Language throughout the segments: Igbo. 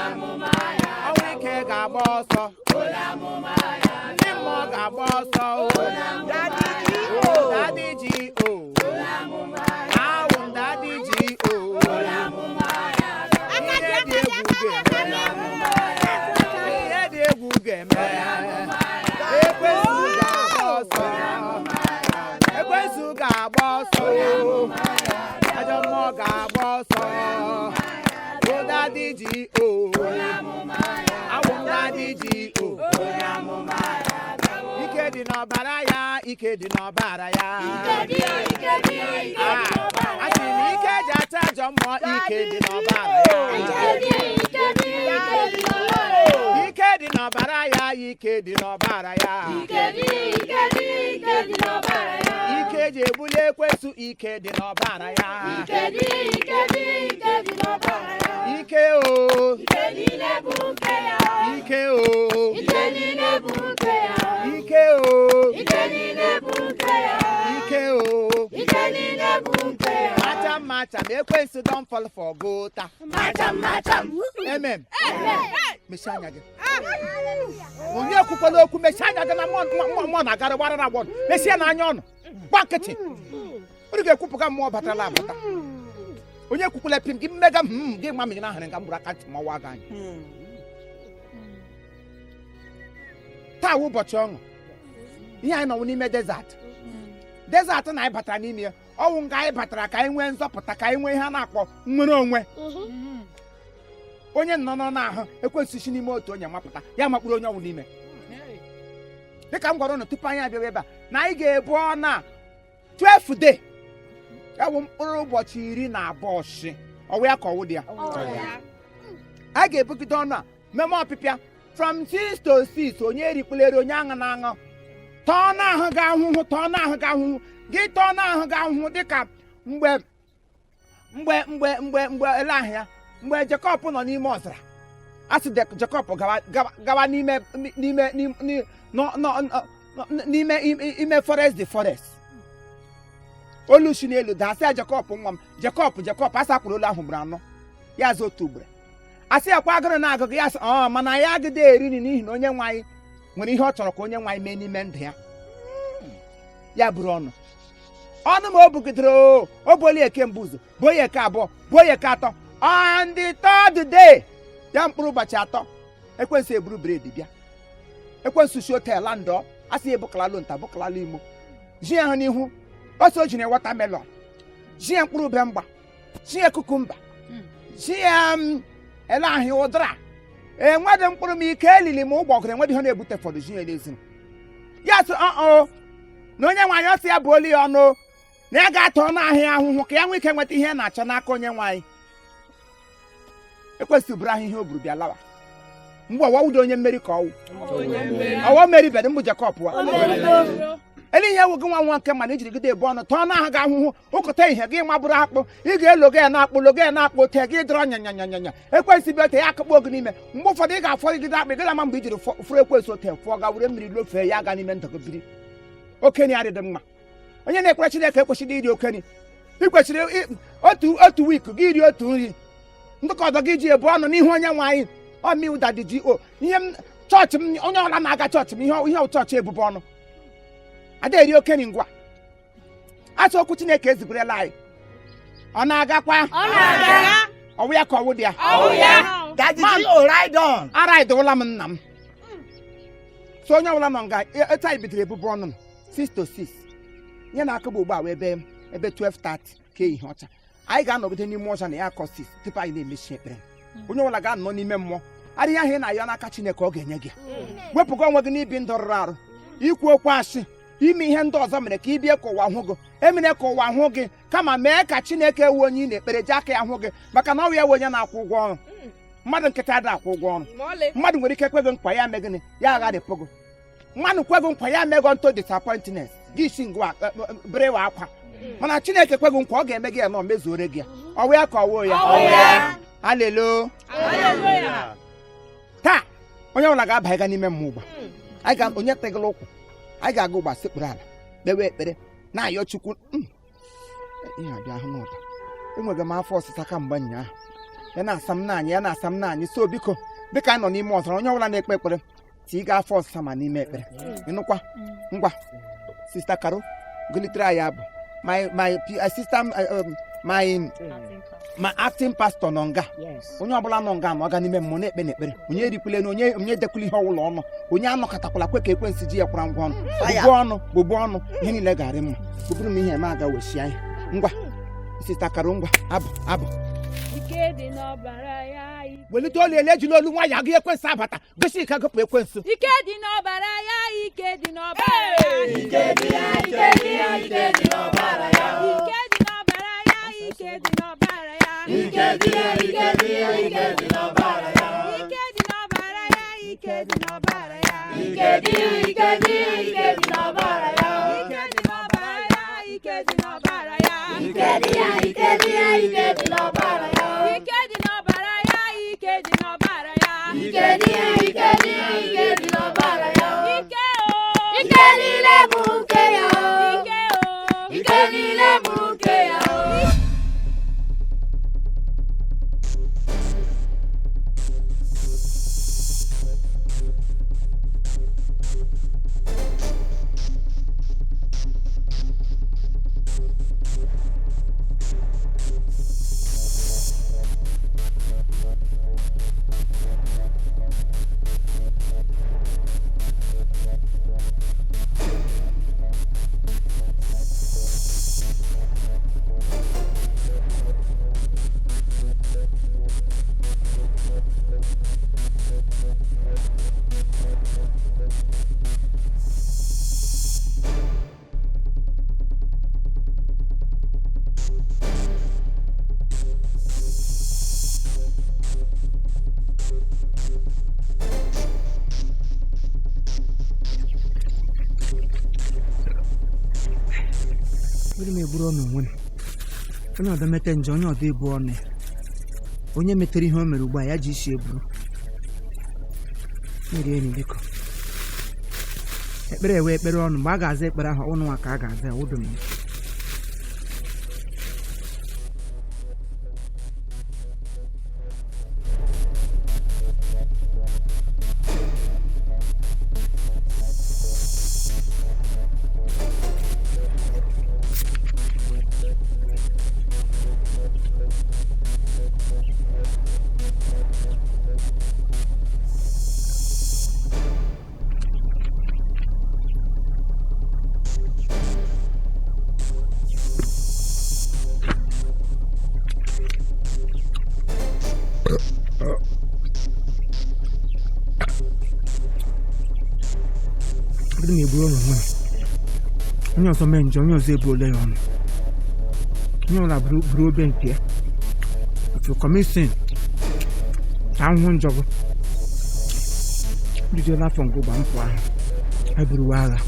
Ọnwụ ike ga-agba ọsọ. Ndị mmụọ ga-agba ọsọ o. Daddy G.O. Awụ m Daddy G.O. Ihe dị egwu ga-eme. Ihe dị egwu ga-eme. Ekwensu ga-agba ọsọ. Ekwensu ga-agba ọsọ o. Ajọ mmụọ ga-agba ọsọ. O Daddy G.O. Awụ m Daddy G.O. Ike dị n'ọbara ya, ike dị n'ọbara ya. Ah, asị m ike eji ata ajọ mmụọ, ike dị n'ọbara ya. Ike dị n'ọbara ya, ike dị n'ọbara ya. Ike eji ebuli ekwensu, ike dị n'ọbara ya. Ike o, ike o, ike o, ike o. Macham macham, ekwensu don fall for gutter. Amen. Mechie anya gị. Onye ekwukwala okwu, mechie anya gị na mmụọ mmụọ mmụọ na-agara gbarara agbọ. Mechie n'anya ọnụ. Gba nkịtị. Unu ga-ekwupụga mmụọ batara abata. Onye ekwukwala pim gị mmega m gị ma mmiri na ahụrụ nga mgburu aka ntị mawa gị anya. Taa wụ ụbọchị ọṅụ. Ihe anyị nọwụ n'ime desert. Desert na anyị batara n'ime ya. Ọwụ nga anyị batara ka anyị nwee nzọpụta, ka anyị nwee ihe a na-akpọ nnwere onwe. Onye nọ nọ n'ahụ ekwensu si n'ime otu onye mapụta ya makpụrụ onye ọwụ n'ime. Dịka m gwara ụnụ tupu anyị abịawa ebe a na anyị ga-ebu ọnụ a 12 day, ya bụ mkpụrụ ụbọchị 12 shi ọwụ ya ka ọwụ dị ya. A ga-ebugide ọnụ a meme ọpịpịa from 6 to 6. Onye erikpulere, onye aṅụ na aṅụ, tọọ n'ahụ gị ahụhụ, tọọ n'ahụ gị ahụhụ gị, tọọ n'ahụ gị ahụhụ, dịka mgbe ele ahụ ya, mgbe Jekọb nọ n'ime ọzara, a sị Jekọb gawa gawa gawa n'ime n'ime n'ime nọ- nọ- nọ- n'ime ime forest, the forest. Olu si n'elu daa, sị ya, "Jekọb nwa m, Jekọb, Jekọb." Asa kwuru olu ahụ ugboro anọ, ya azụ otu ugboro. Asị ya kwa agụrụ na-agụ gị, ya sị ọ mana ya agịdị eri nri, n'ihi na onye nwe anyị nwere ihe ọ chọrọ ka onye nwe anyị mee n'ime ndụ ya. Ya buru ọnụ ọnụ ma o bugidere o o buola eke mbụ ụzọ, buo ya eke abụọ, buo ya eke atọ. On the third day ya, mkpụrụ ụbọchị atọ, ekwensu eburu bread bịa. Ekwensu si hotel ndọ, asị ya ebụkalala nta bụkalala imo ji ya hụ n'ihu ọsọ. O jiri watermelon ji ya, mkpụrụ ube mgba ji ya, cucumber ji ya, ele ahịa ụdara enwedị mkpụrụ m ike elili ma ụgbọgụrụ enwedị ihe na-ebute fọdụ ji ya n'ezi ya. Sị ọ na onye nwaanyị ọsị ya bụ olu ya ọnụ na ya ga-atọ ọnụ ahịa ahụhụ ka ya nwee ike nweta ihe na-achọ n'aka onye nwaanyị. Ekwesị buru ahụ ihe o buru bịa lawa. Mgbe ọwa wudo onye mmeri ka ọwụ ọwọ meribere mbụ Jekọb wa elu ihe wụ gị nwa nwa nke mana ijiri gide ebu ọnụ tọọ n'ahụ gị ahụhụ ụkọta ihe gị mabụrụ akpụ ị ga-elogo ya na-akpụ, logo ya na-akpụ ote gị dọrọ nyanyanyanya. Ekwensị bịa ote ya akụkpọ gị n'ime. Mgbe ụfọdụ ị ga-afọgide akpụ, ị gaghị ama mgbe ijiri fụrụ ekwensị ote fụọ ga were mmiri lofee ya ga n'ime ndụ gị biri. Okenye adịdị mma. Onye na-ekwere Chineke ekwesịrị iri okenye. Ị kwesịrị otu week gị iri otu nri ndị ka ọzọ gị ji ebu ọnụ n'ihu onye nwe anyị. Ọmiu Daddy G.O. Ihe m chọọchị m, onye ọbụla na-aga chọọchị m, ihe ihe chọọchị ebube ọnụ ada eri okenye. Ngwa, asị okwu Chineke ezigburela anyị, ọ na-agakwa. Ọ na-aga. Ọwụ ya ka ọwụ dị ya. Ọwụ ya. Daddy Man. G.O. ride on. Ara ịdụwụla m nna m so onye ọbụla nọ nga etu anyị bidoro ebube ọnụ m 6 to 6, ihe na-akụgba ugbu a wee ebe 12:30 ka ehihie ọcha. Anyị ga-anọgide n'ime ọcha na ya akọ 6 tupu anyị na-emechi ekpere. Onye ọbụla ga-anọ n'ime mmụọ adịghị ahụ ị na-ayọ n'aka Chineke, ọ ga-enye gị. Wepụga onwe gị n'ibi ndụ rụrụ arụ, ikwu okwu asị, ime ihe ndị ọzọ mere ka ị bie ka ụwa hụ gị. Emere ka ụwa hụ gị, kama mee ka Chineke wu onye ị na-ekpere ji aka ya hụ gị, maka na ọ ya wụ onye na-akwụ ụgwọ ọrụ. Mmadụ nkịtị adịghị akwụ ụgwọ ọrụ. Mmadụ nwere ike kwe gị nkwa, ya mee gịnị? Ya agharịpụ gị. Mmadụ kwe gị nkwa, ya mee gị nto disappointment gị si ngwa berewa akwa. Mana Chineke kwe gị nkwa, ọ ga-eme gị ya na o mezuore gị ya. Ọwụ ya ka ọwụ ya. Ọwụ ya. Alelo. Hallelujah. Taa onye ọbụla ga-abanye n'ime mmụọ ụgba. Anyị ga onye tegala ụkwụ, anyị ga-aga ụgba sekpuru ala kpewe ekpere na-ayọ Chukwu. Ihe abịa ahụ n'ụda, enweghị m afọ ọsịsa kamgbe ụnyaahụ. Ya na-asa m n'anyị, ya na-asa m n'anyị. So biko, dịka anyị nọ n'ime ọzara, onye ọbụla na-ekpe ekpere tiga afọ ọsịsa ma n'ime ekpere. Ịnụkwa? Ngwa, Sister Karo, gụlitere anyị abụ. My sister, my acting pastor nọ nga. Onye ọbụla nọ nga nọ ga n'ime mmụọ na-ekpe n'ekpere. Onye erikwule na onye dekwula ihe ọbụla ọnụ. Onye anọkọtakwala kwe ka ekwensu ji ya kwara ngwa ọnụ. Gbugbu ọnụ, gbugbu ọnụ, ihe niile ga-arị mma. Bụbụrụ m ihe eme aga wechie ihe. Ngwa, Sister Karo, ngwa, abụ abụ. Ike dị n'ọbara ya. Welite olu ele, ejila olu nwaanyị agụ ekwensu abata. Gosi ike gụpụ ekwensu. Ike dị n'ọbara ya, ike dị n'ọbara ya. Ike dị ya, ike dị ya, ike dị n'ọbara ya. Ike dị n'ọbara ya, ike dị n'ọbara ya. Ike dị ya, ike dị ya, ike dị n'ọbara ya. Ike dị n'ọbara ya, ike dị n'ọbara ya. Ike dị ya, ike dị ya, ike dị n'ọbara ya. Ike dị n'ọbara ya, ike dị n'ọbara ya. Ike dị ya, ike dị ya, ike dị n'ọbara ya. Ike dị n'ọbara ya, ike dị n'ọbara ya. Ike dị ya, ike dị ya, ike dị n'ọbara ya. Ike o. Ike niile bụ nke ya. Ike o. Ike niile bụ nke ya. Mmiri m egburu ọnụ onwe m. Onye ọdọ mete njọ, onye ọdọ ebu ọnụ ya. Onye metere ihe o mere ugbu a, ya ji isi eburu mmiri. Enyi, biko, ekpere ewe ekpere ọnụ. Mgbe a ga-aza ekpere ahụ, ụnụ nwa ka a ga-aza ya. Ụdụ m. Mmiri m egburu ọnụ onwe m. Onye ọzọ mee njọ, onye ọzọ ebuola ya ọnụ. Onye ọbụla buru obe nke ya. If you commit sin, ka ahụhụ njọ gị bidola afọ ngụgba mpụ ahụ eburuwa agha.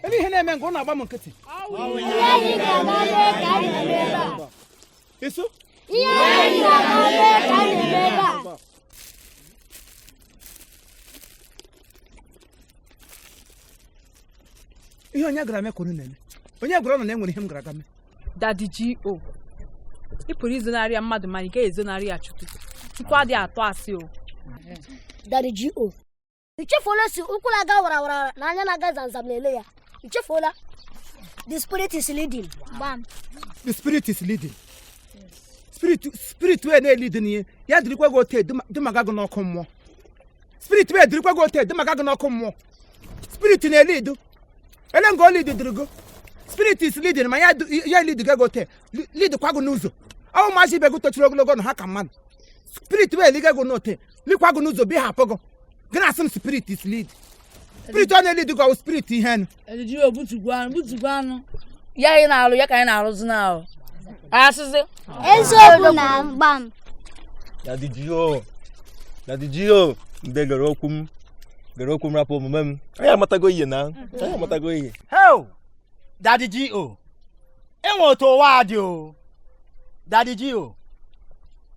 Ebe ihe na-eme nke ụnụ agba m nkịtị. Ihe anyị ga-aga mee ka anyị na-eme ebe a. Isu. Ihe anyị ga-aga mee ka anyị na-eme ebe a. Ihe onye gara mee ka unu na-eme. Onye gwara ụnụ na enwere ihe m gara aga mee? Daddy G.O. Ị pụrụ izonarị ya mmadụ, mana ị gaghị ezonarị ya Chukwu. Chukwu adịghị atụ asị o. Daddy G.O. Ichefuola si ụkwụ na-aga warawara na anya na-aga zamzam na-ele ya. Ichefuola? The spirit is leading. Gbam. The spirit is leading. Spirit wee na-elead n'ihe ya dịrịkwa gị otu edumaga gị n'ọkụ mmụọ. Spirit wee dịrịkwa gị otu edumaga gị n'ọkụ mmụọ. Spirit na-elead. Ele nga o lead dịrị gị. Spirit is leading, ma ya lead gị otu lead kwa gị n'ụzọ. Ọ maazị ibe gị tochiri ogologo na ha ka mmadụ. Spirit wee liga gị n'ote likwa gị n'ụzọ bi hapụ gị. Gị na-asị m spirit is lead. Spirit ọ na-elead gị, ọwụ spirit ihe nụ. Ejiji o butukwa anụ, butukwa anụ. Ya anyị na-alụ ya ka anyị na-arụzi na ahụ. Asịsị. Eziokwu na mgbam. Daddy G.O. Daddy G.O. Ndị gere okwu m, gere okwu m, rapụ omume m. Anyị amatago ihe na anyị amatago ihe. Heo! Daddy G.O. Enwe otu ụwa dị o. Daddy G.O.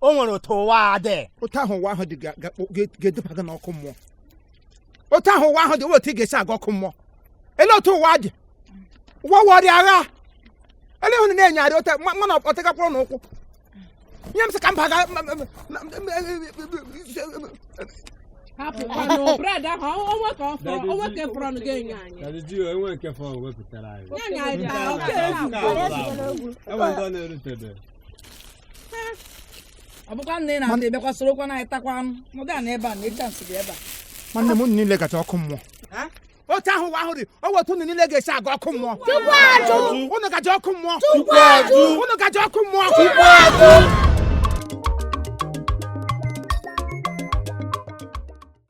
O nwere otu ụwa dị. Otu ahụ ụwa ahụ dị ga-eduba gị n'ọkụ mmụọ. Otu ahụ ụwa ahụ dị, otu ị ga-esi aga ọkụ mmụọ. Ele otu ụwa dị, ụwa wọrịa agha. Ele hụ na-enyegharị ote mana ọtegakwụrụ n'ụkwụ nye m sị ka m baga. Hapụ kwanụ bread ahụ, onwe ka ọ fọrọ, onwe ka fọrọ ga-enye anyị. Daddy G.O. Enwe nke fọrọ wepụtara anyị. Nye anyị taa oke ezugbo. Enwe ndị ọ na-erutebe. Ọ bụkwa nna ị na-ata ebekwa sorokwa na anyị takwa anụ. Nọdụ a n'ebe a na chansị dị ebe a. Nwanne m, unu niile gacha ọkụ mmụọ. Otu ahụ ụwa ahụ dị, ọ bụ otu unu niile ga-esi aga ọkụ mmụọ. Unu gaja ọkụ mmụọ. Unu gaja ọkụ mmụọ.